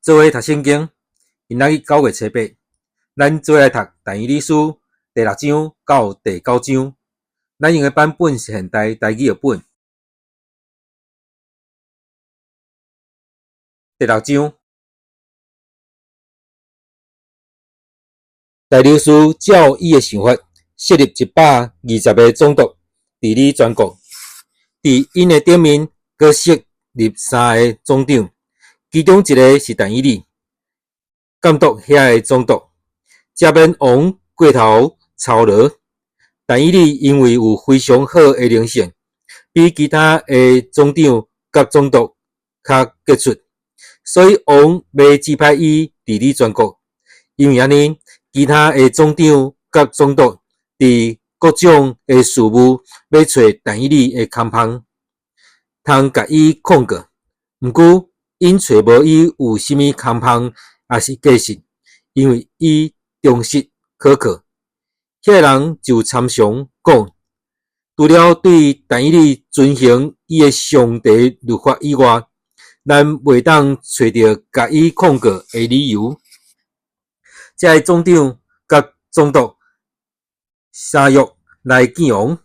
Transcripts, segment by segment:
做伙讀聖經，今仔日9月初8，咱做伙來讀但以理書第六章到第九章。咱用的版本是現代台語譯本。第六章，大流士照伊的想法，設立120个總督治理全國。佇𪜶的頂面，閣設立三个總長，其中一个是但以理，監督遐个總督，才免王過頭操勞。但以理因為有非常好的靈性，比其他的總長佮總督較傑出，所以王欲指派伊治理全國。因為按呢，其他的總長佮總督佇各種的事務欲揣但以理的空縫，通共伊控告。毋過，𪜶揣無伊有啥物空縫，抑是過失，因為伊忠實可靠。遐个人就參詳講，除了對但以理遵行伊的上帝律法以外，咱袂當揣著共伊控告的理由。這个總長佮總督相約來見王，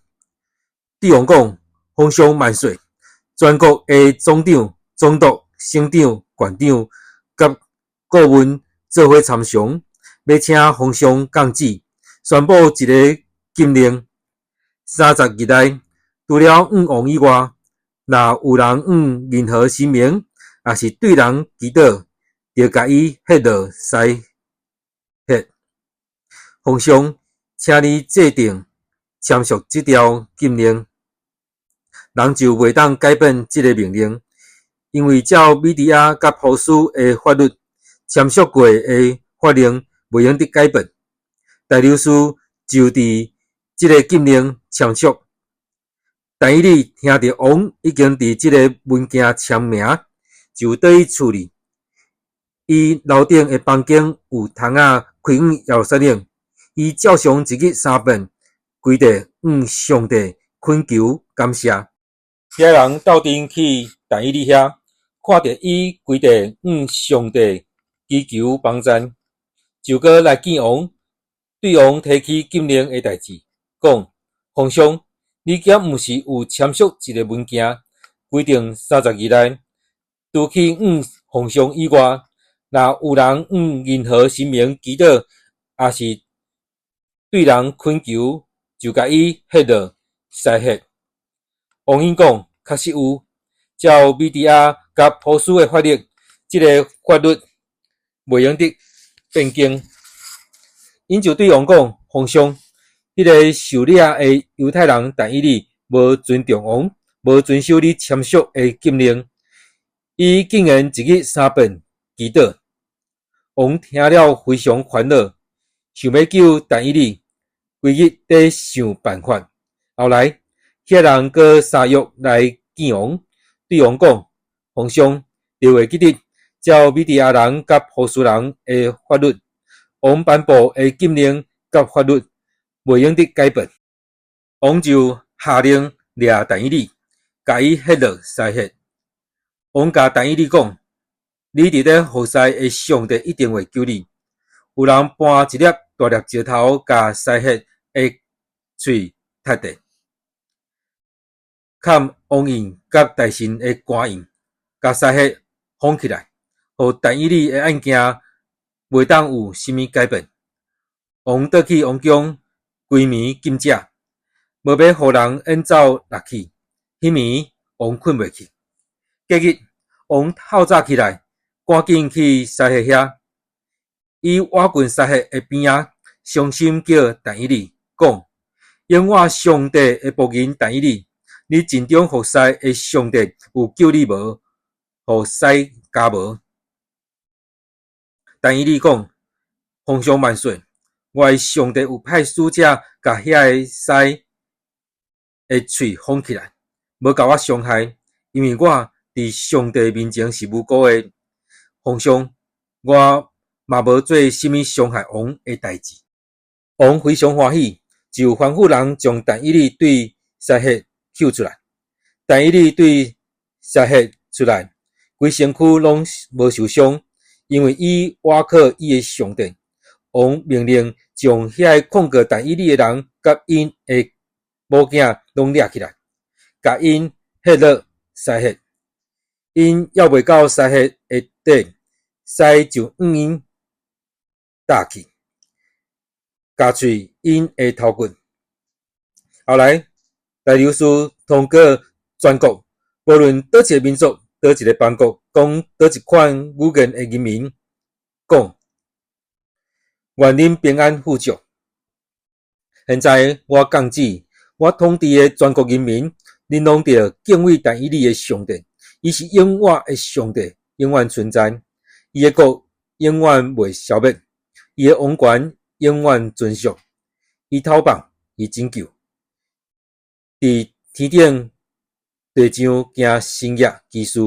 對王講：皇上萬歲！全國的總長、總督、省長、縣長佮顧問做伙參詳，欲請皇上降旨，宣布一个禁令：30日內，除了向王以外，若有人向任何神明，抑是對人祈禱，就共伊彼落西彼。皇上，請你制定簽署這條禁令，人就袂當改變這个命令，因為照米底亞佮波斯的法律，簽署過的法令袂用得改變。大流士就佇這个禁令簽署。但以理聽著王已經佇這个文件簽名，就倒去厝裡。伊樓頂的房間有窗仔開向耶路撒冷。伊照常一日三遍跪地向上帝懇求感謝。遐人鬥陣去但以理遐，看著伊跪地向上帝祈求幫贊，就閣來見王，對王提起禁令的代誌，講：皇上，你敢毋是有簽署一个文件，規定30日內，除去向皇上以外，若有人向任何神明祈禱，抑是對人懇求，就共伊彼落西彼。王應講，確實有，照米底亞佮波斯的法律，這个法律袂用得變更。𪜶就對王講：皇上，彼个受掠的猶太人但以理無尊重王，無遵守你簽署的禁令，伊竟然一日三遍祈禱。王聽了非常煩惱，想欲救但以理，規日咧想辦法。後來，遐人閣相約來見王，對王講：皇上，著會記得，照米底亞人佮波斯人的法律，王頒布的禁令佮法律袂用得改變。王就下令掠但以理，共伊彼落西彼。王共但以理講：你佇咧服侍的上帝一定會救你。有人搬一粒大粒石頭，共西彼的喙窒著，崁王印佮大臣的官印，共西彼封起來，予但以理的案件袂當有啥物改變。王倒去王宮，規暝禁食，無欲予人演奏樂器。彼暝王睏袂去。隔日，王透早起來，趕緊去西彼遐。伊倚近西彼的邊仔，傷心叫但以理，講：永活上帝的僕人但以理，你盡忠服侍的上帝有救你無？予獅咬無？但以理講：皇上萬歲！我的上帝有派使者共遐个獅的喙封起來，無共我傷害，因為我佇上帝面前是無辜的。皇上，我嘛無做啥物傷害王的代誌。王非常歡喜，就吩咐人將但以理對西彼抾出來。但以理對西彼出來，規身軀攏無受傷，因為伊倚靠伊的上帝。王命令將遐个控告但以理的人佮𪜶的某囝攏掠起來，共𪜶彼落獅穴。𪜶猶未到獅穴的底，獅就向𪜶踏去，咬碎𪜶的頭骨。後來，大流士通告全國，無論佗一個民族、佗一個邦國，講佗一款語言的人民，講：願恁平安富足。現在我降旨，我統治的全國人民，恁攏著敬畏但以理的上帝。伊是永活的上帝，永遠存在。伊的國永遠袂消滅，伊的王權永遠存續。伊偷放，伊拯救。佇天頂地上行神蹟奇事，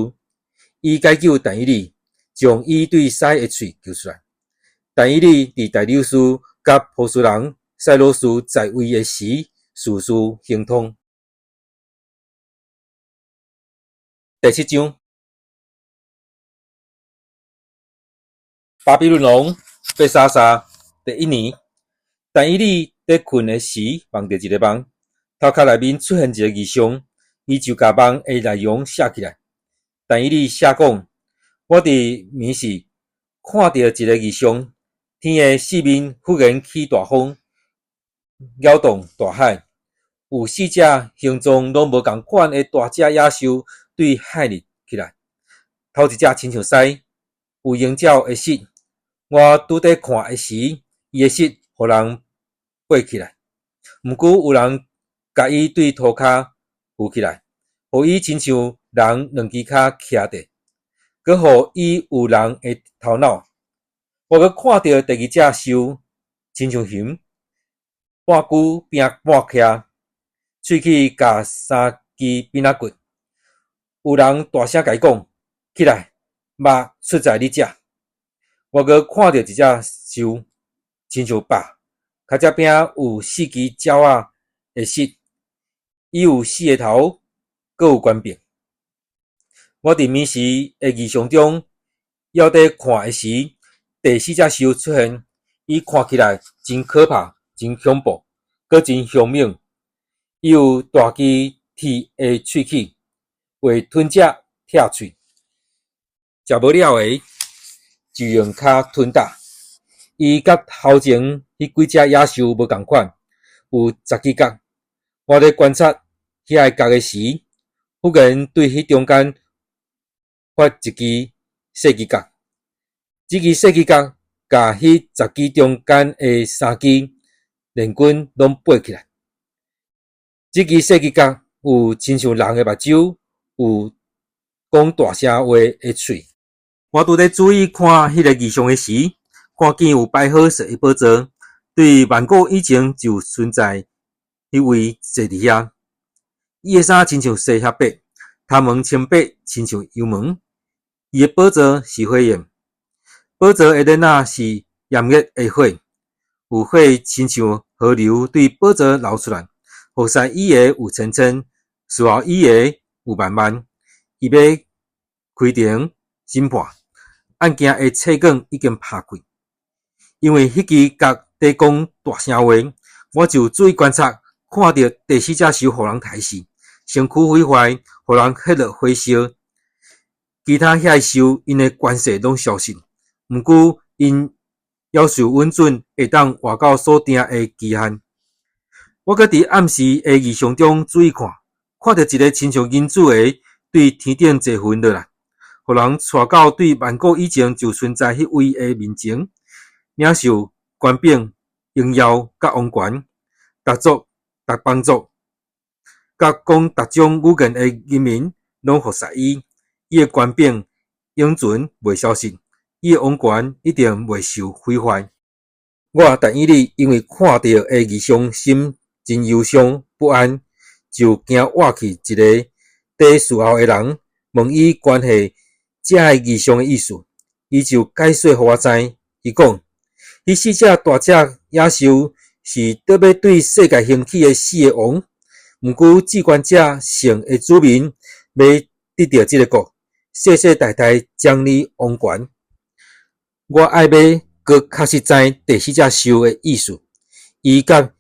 伊解救但以理，將伊對獅的喙救出來。但以理佇大流士佮波斯人塞魯斯在位的時，事事亨通。第七章，巴比倫王伯沙撒第一年，但以理佇睏的時，夢著一个夢，頭殼內面出現一个異象，伊就共夢的內容寫起來。但以理寫講：我佇暝時看著一个異象，天的四面忽然起大風，攪動大海，有四隻形狀攏無仝款的大隻野獸對海裡起來。頭一隻親像獅，有鷹爪的翼。我拄佇看的時，伊的翼予人掰起來，毋過有人共伊對塗跤扶起來，予伊親像人兩支跤徛著，閣予伊有人的頭腦。我閣看著第二隻獸，親像熊，半龜並半徛，喙齒咬三支鞭仔骨。有人大聲共伊講：起來，肉出在你這。我閣看著一隻獸，親像豹，跤脊餅有四支鳥仔的翼，伊有四个頭，閣有權柄。我佇暝時的異象中，猶佇看的時，第四隻獸出現，伊看起來真可怕、真恐怖，閣真兇猛。伊有大支鐵的喙齒，會吞食拆碎，食無了的就用跤吞踏。伊佮頭前彼幾隻野獸無仝款，有十支角。我咧觀察遐个角的時，忽然對彼中間發一支細支角。這支細支角共彼十支中間的三支連根攏掰起來。這支細支角有親像人的目睭，有講大聲話的喙。我拄咧注意看彼个異象的時，看見有擺好勢的寶座，對萬古以前就存在彼位坐佇遐。伊的衫親像洗遐白，頭毛清白親像羊毛。伊的寶座是火焰，寶座的鏈仔是炎熱的火，有火親像河流對寶座流出來。服侍伊的有千千，侍候伊的有萬萬。伊欲開庭審判，案件的冊卷已經拍開。因為彼支角佇講大聲話，我就注意觀察，看著第四隻獸予人刣死，身軀毀壞，予人彼落火燒。其他遐个獸，𪜶的權勢攏消失，毋過𪜶猶受允准會當活到所定的期限。我閣佇暗時的異象中注意看，看著一个親像人子的對天頂坐雲落來，予人帶到對萬古以前就存在彼位的面前，領受權柄、榮耀佮王權，逐族、逐邦族、佮講逐種語言的人民攏服侍伊。伊的權柄永存袂消失，伊的王權一定袂受毀壞。我但以理因為看著的異象，心真憂傷不安，就驚倚去一个佇侍候的人，問伊關係這个異象的意思，伊就解說予我知。伊講：彼四隻大隻野獸是著欲對世界興起的四个王，毋過至懸者聖的子民欲得著這个國，世世代代掌理王權。我愛欲閣確實知第四隻獸的意思，伊佮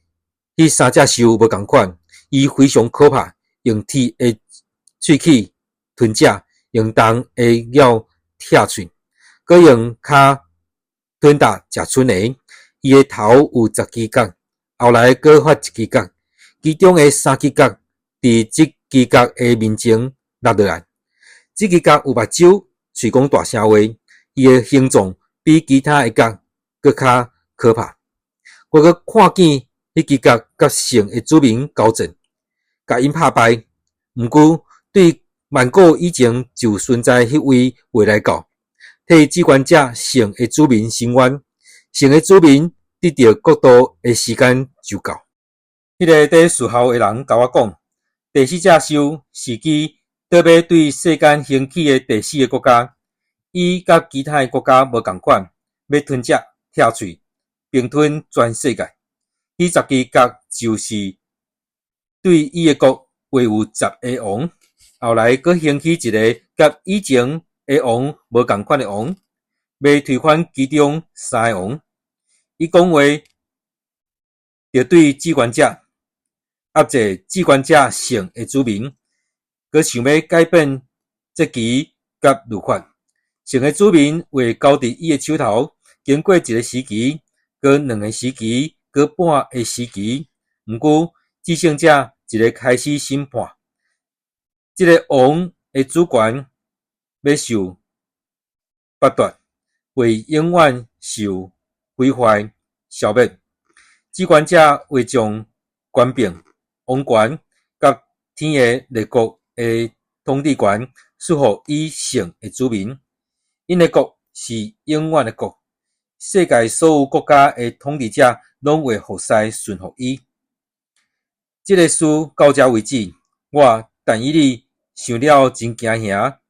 彼三隻獸無仝款，伊非常可怕，用鐵的喙齒吞食，用銅的爪拆喙，閣用跤吞踏食賰的。伊的頭有十支角，後來閣發一支角，其中的三支角佇這支角的面前落落來。這支角有目睭，喙講大聲話，伊的形狀比其他的角閣較可怕。我閣看見彼支角佮城的子民交戰，共𪜶拍敗。毋過對萬古以前就存在彼位話來到，替至懸者城的子民伸冤。城的子民得著國度的時間就到。彼个佇侍候的人共我講，第四隻獸是支倒欲對世間興起的第四个國家，伊佮其他的國家無仝款，欲吞食、拆喙，併吞全世界。彼十支角就是對伊的國會有十个王，後來閣興起一个佮以前的王無仝款的王，欲推翻其中三个王。伊講話，著對至懸者壓制至懸者城的子民，閣想欲改變節期佮律法。城的子民會交佇伊的手頭，經過一个時期，閣兩个時期，閣半个時期。毋過至聖者一个開始審判，這个王的主權欲受剝奪，會永遠受毀壞、消滅。至懸者會將權柄、王權佮天的列國的統治權賜予伊城的子民。𪜶的國是永遠的國，世界所有國家的統治者攏會服侍順服伊。這个事到這為止，我但以理想了真驚嚇，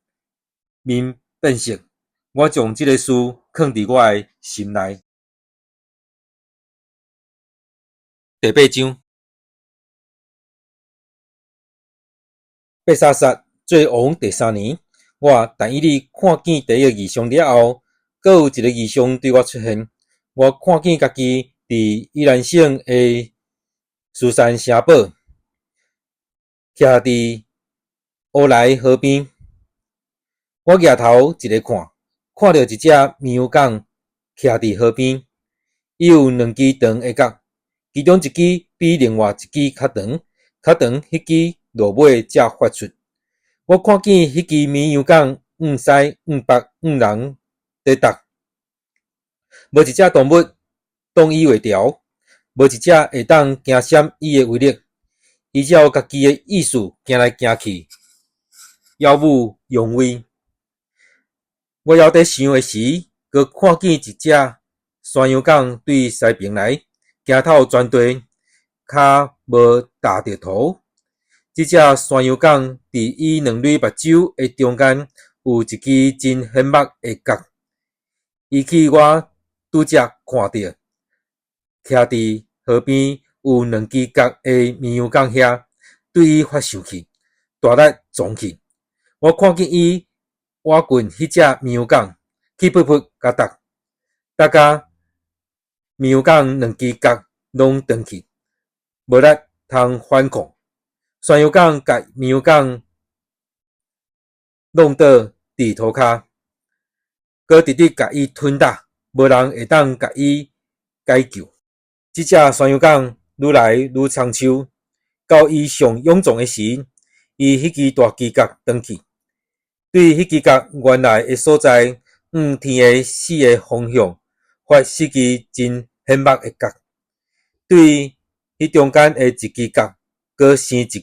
面變色。我將這个事囥佇我的心內。第八章，伯沙撒做王第三年，我但以理看見第一个異象了後，閣有一个異象對我出現。我看見家己佇以蘭省的書珊城堡，徛佇烏來河邊。我舉頭一个看，看著一隻綿羊犅徛佇河邊，伊有兩支長的角，其中一支比另外一支較長，較長彼支落尾才發出。我看見彼支綿羊犅向西、向北、向南佇踏，無一隻動物擋伊袂牢，無一隻會當驚閃伊的威力。伊照家己的意思行來行去，耀武揚威。我猶佇想的時，閣看見一隻山羊犅對西爿來，行透全地，跤無踏著土。這隻山羊犅佇伊兩蕊目睭的中間有一支真顯目的角。伊去我拄才看著，徛佇河邊有兩支角的綿羊犅遐，對伊發受氣，大力撞去。我看見伊倚近彼隻綿羊犅，氣噗噗共踏，踏甲綿羊犅兩支角攏斷去，無力通反抗。山羊犅共綿羊犅弄倒佇塗跤，閣直直共伊吞踏，無人會當共伊解救。這隻山羊犅愈來愈長壽，到伊上勇壯的時，伊彼支大支角斷去，對彼支角原來的所在，向天的四个方向發四支真顯目的角，對彼中間的一支角，閣生一支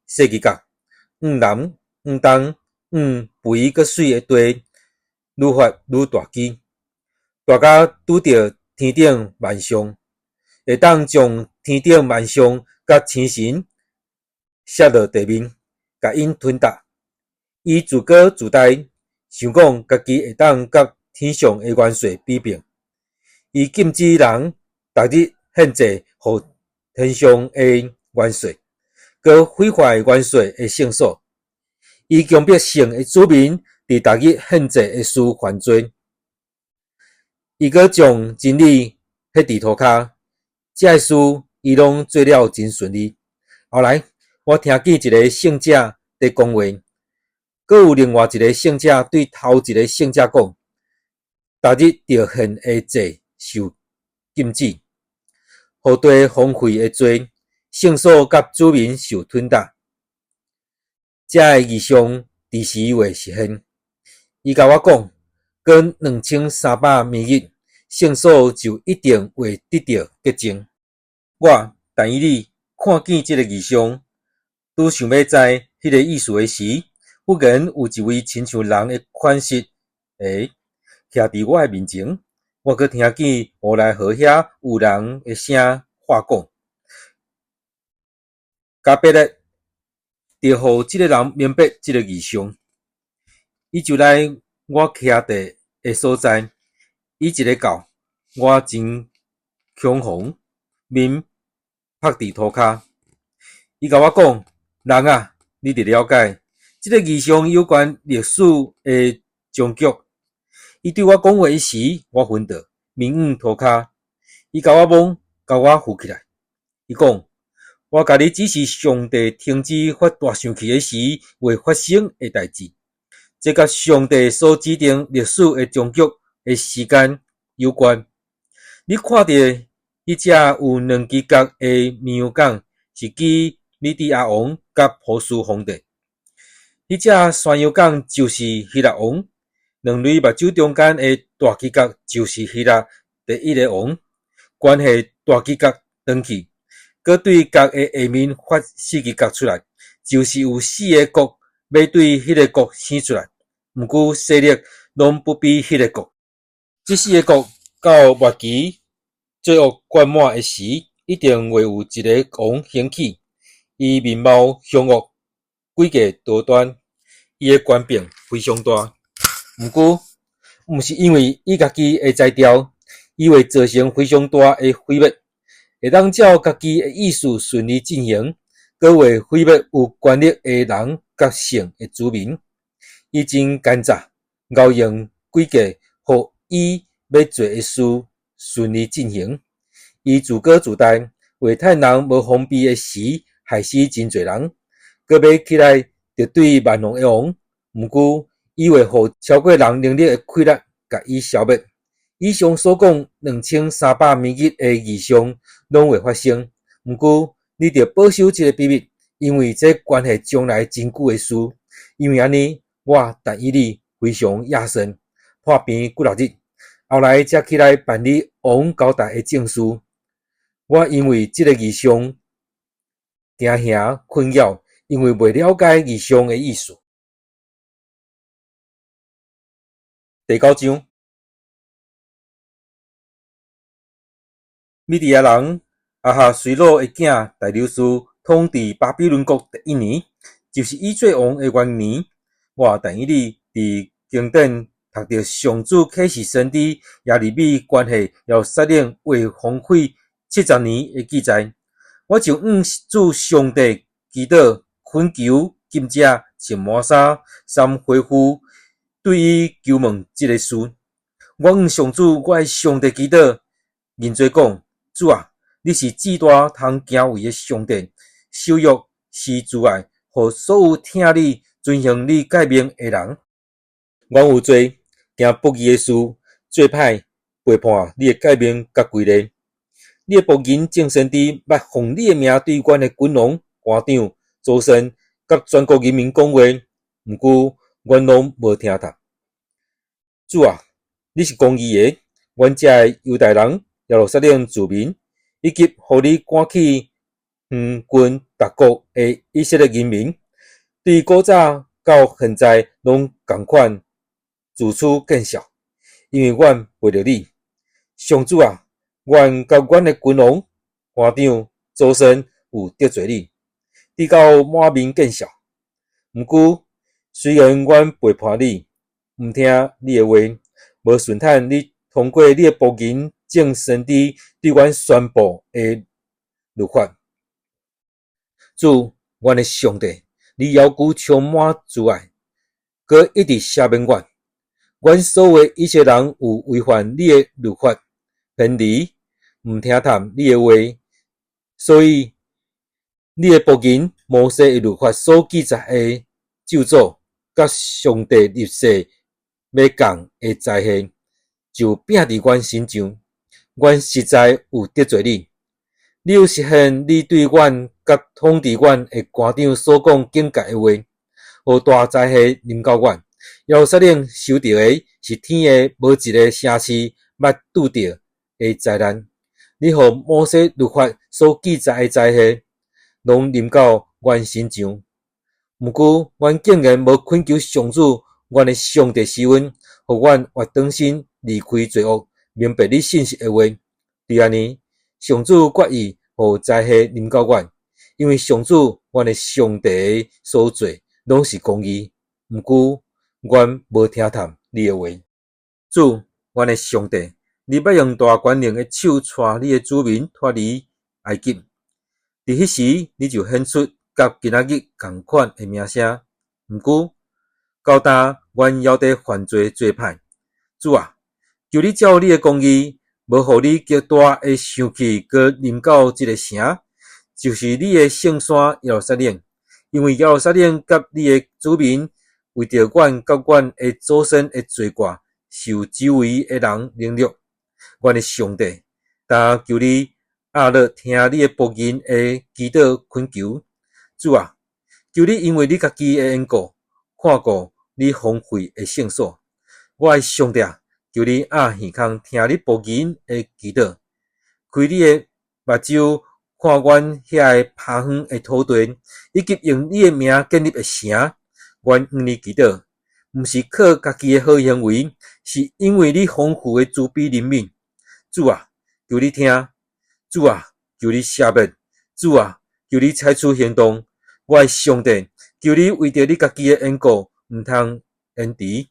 細支角，向南、向東、向肥閣媠的地，愈發愈大支，大甲拄著天頂萬象，會當將天頂萬象佮星辰摔落地面，共𪜶吞踏。伊自高自大，想講家己會當佮天上的元帥比拼。伊禁止人逐日獻祭予天上的元帥，閣毀壞元帥的聖所。伊強迫城的子民佇逐日獻祭的事犯罪。伊閣將真理彼佇塗跤，這个事伊攏做了真順利。後來，我聽見一个聖者佇講話，閣有另外一个聖者對頭一个聖者講：逐日著獻的祭受禁止，予地荒廢的罪，聖所佮子民受吞打。這个異象佇時會實現。伊共我講，閣2300暝日，聖所就一定會得著潔淨。我但以理看見這个異象，拄想欲知彼个意思的時，忽然有一位親像人的款式的徛佇我的面前。我閣聽見烏來河遐有人的聲話講：加別勒，著予這个人明白這个異象。伊就來我徛佇的所在，伊一个到，我真恐慌，面曝佇塗跤。伊共我講：人啊，你著了解這个異象有關歷史的終局。伊對我講話時，我昏倒，面向塗跤。伊共我摸，共我扶起來。伊講：我共你指示上帝停止發大生氣的時會發生的代誌。這佮上帝所指定歷史的終局的時間有關。你看著彼隻有兩支角的綿羊犅，是指米底亞王佮波斯皇帝。彼隻山羊犅就是希臘王。兩蕊目睭中間的大犄角就是希臘第一个王。關係大犄角斷去，閣對角的下面發四支角出來，就是有四个國欲對彼个國生出來。毋過勢力攏不比彼个國。這四个國到末期罪惡灌滿的時，一定會有一个王興起，伊面貌兇惡，詭計多端，伊的權柄非常大。毋過，毋是因為伊家己的才調，伊會造成非常大的毀滅，會當照家己的意思順利進行，閣會毀滅有權力的人佮聖的子民。伊真奸詐，𠢕用詭計，予伊欲做的事順利進行。伊自高自大，會趁人無防備的時，害死真濟人，閣欲起來敵對萬王的王。毋過，伊會予超過人能力的氣力，共伊消滅。以上所講2300暝日的異象，攏會發生。毋過，你著保守這个秘密，因為這關係將來真久的事。因為按呢，我但以理非常夜深，破病幾若日，後來才起來辦理王交代的正事。我因為這个異象驚嚇困擾，因為袂了解異象的意思。第九章，米底亞人亞哈隨魯的囝大流士統治巴比倫國第一年，就是伊做王的元年。我但以理佇宮殿讀著上主啟示先知耶利米關係耶路撒冷會荒廢70年的記載，我就向主上帝祈禱、懇求、禁食、穿麻衫、捎花縵，對伊求問這个事。我向上主我的上帝祈禱，認罪講：主啊，你是至大通敬畏的上帝，守約施慈愛，予所有疼你、遵行你誡命的人。阮有罪，行不義的事，做歹，背叛你的誡命佮規例。你的僕人眾先知捌奉你的名對阮的君王、官長、祖先佮全國人民講話，毋過阮攏無聽從。主啊，你是公義的，阮遮的猶大人、耶路撒冷子民，以及予你趕去遠近逐國的以色列人民，對古早到現在攏仝款自此見笑，因為阮背著你。上主啊，阮佮阮的君王、官長、祖先有得罪你，直到滿面見笑。毋過，雖然阮背叛你，毋聽你的話，無順趁你通過你的僕人眾先知對阮宣布的律法。主，阮的上帝，你猶閣充滿慈愛，閣一直赦免阮。阮所有以色列人有違反你的律法，偏離，毋聽從你的話，所以你的僕人摩西的律法所記載的咒詛，佮上帝立誓欲降的災禍，就摒佇阮身上。阮實在有得罪你。你有實現你對阮佮統治阮的官長所講警戒的話，予大災禍臨到阮。耶路撒冷受著的是天下無一个城市捌拄著的災難。你予摩西律法所記載的災禍，攏臨到阮身上。毋過，阮竟然無懇求上主，阮的上帝施恩，予阮活轉身離開罪惡，明白你信實的話。對按呢，上主決意予災禍臨到阮，因為上主阮的上帝所做攏是公義。毋過，阮無聽從你的話。主，阮的上帝，你欲用大權能的手帶你的子民脫離埃及。佇彼時，你就顯出佮今仔日仝款的名聲。毋過，到今阮猶佇犯罪做歹。主啊，求你照你的公義，無予你極大的生氣，閣臨到這个城，就是你的聖山耶路撒冷。因為耶路撒冷佮你的子民，為著阮佮阮的祖先的罪過，受周圍的人凌辱。阮的上帝，但求你壓額聽你的僕人的祈禱懇求。主啊，求你因為你家己的緣故，看顧你豐富的聖所。我的上帝啊，求你壓耳孔聽你僕人的祈禱，開你的目睭看阮遐个拍遠的土地，以及用你的名建立的城。阮向你祈禱，毋是靠家己的好行為，是因為你豐富的慈悲憐憫。主啊，求你聽！主啊，求你赦免！主啊，求你採取行動！我的上帝，求你為著你家己的緣故，毋通延遲，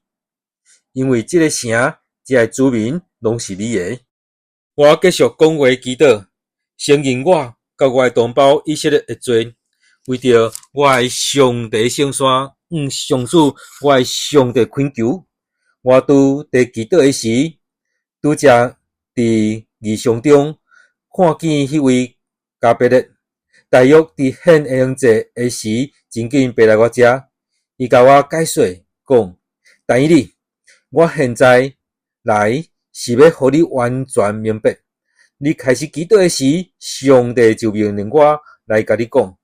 因為這个城、這个子民攏是你的。我繼續講話祈禱，承認我佮我的同胞以色列的罪，為著我的上帝聖山，向上主我的上帝懇求。我拄佇祈禱的時，拄才佇異象中看見彼位加百列，大約佇獻香祭的時，真緊爬來我遮，伊共我解說講：但以理，我現在來是欲予你完全明白。你開始祈禱的時，上帝就命令我來共你講，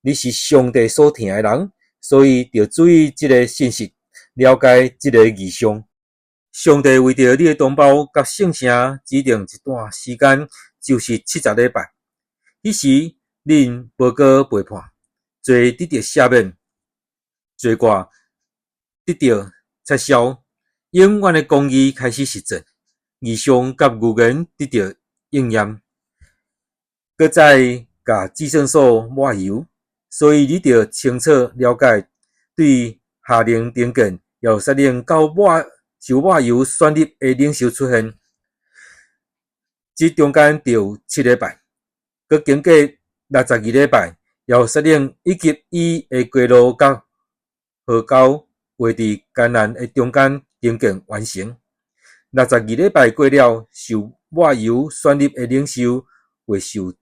你是上帝所疼的人，所以著注意這个信息，了解這个異象。上帝為著你的同胞佮聖城指定一段時間，就是70禮拜。彼時，恁無閣背叛，罪得著赦免，罪過得著撤銷，永遠的公義開始實踐，異象佮預言得著應驗，閣再共至聖所抹油，所以你著清楚了解，對下令重建耶路撒冷到抹受抹油選立的領袖出現，這中間著有七禮拜，閣經過62禮拜，耶路撒冷以及伊的街路佮河溝劃佇艱難的中間重建完成。62禮拜過了，受抹油選立的領袖會受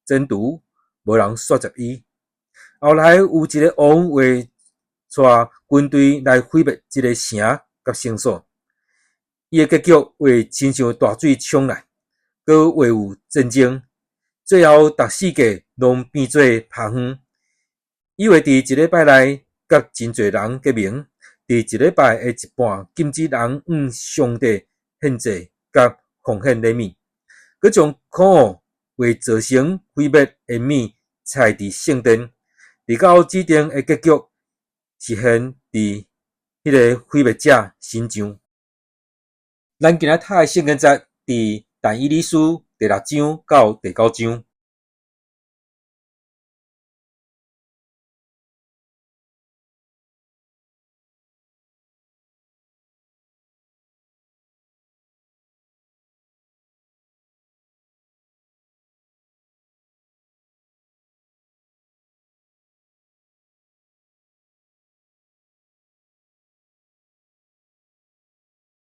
剪除，無人續接伊。後來有一个王會帶軍隊來毀滅這个城佮聖所，伊的結局會親像大水沖來，閣會有戰爭，最後逐四界攏變做拍園。伊會佇一禮拜內佮真濟人結盟，佇一禮拜的一半禁止人向上帝獻祭佮奉獻禮物，閣將可惡會造成毀滅的物拆佇聖殿，直到指定的結局實現佇彼个毀滅者身上。咱今仔讀的聖經節佇但以理書第六章到第九章。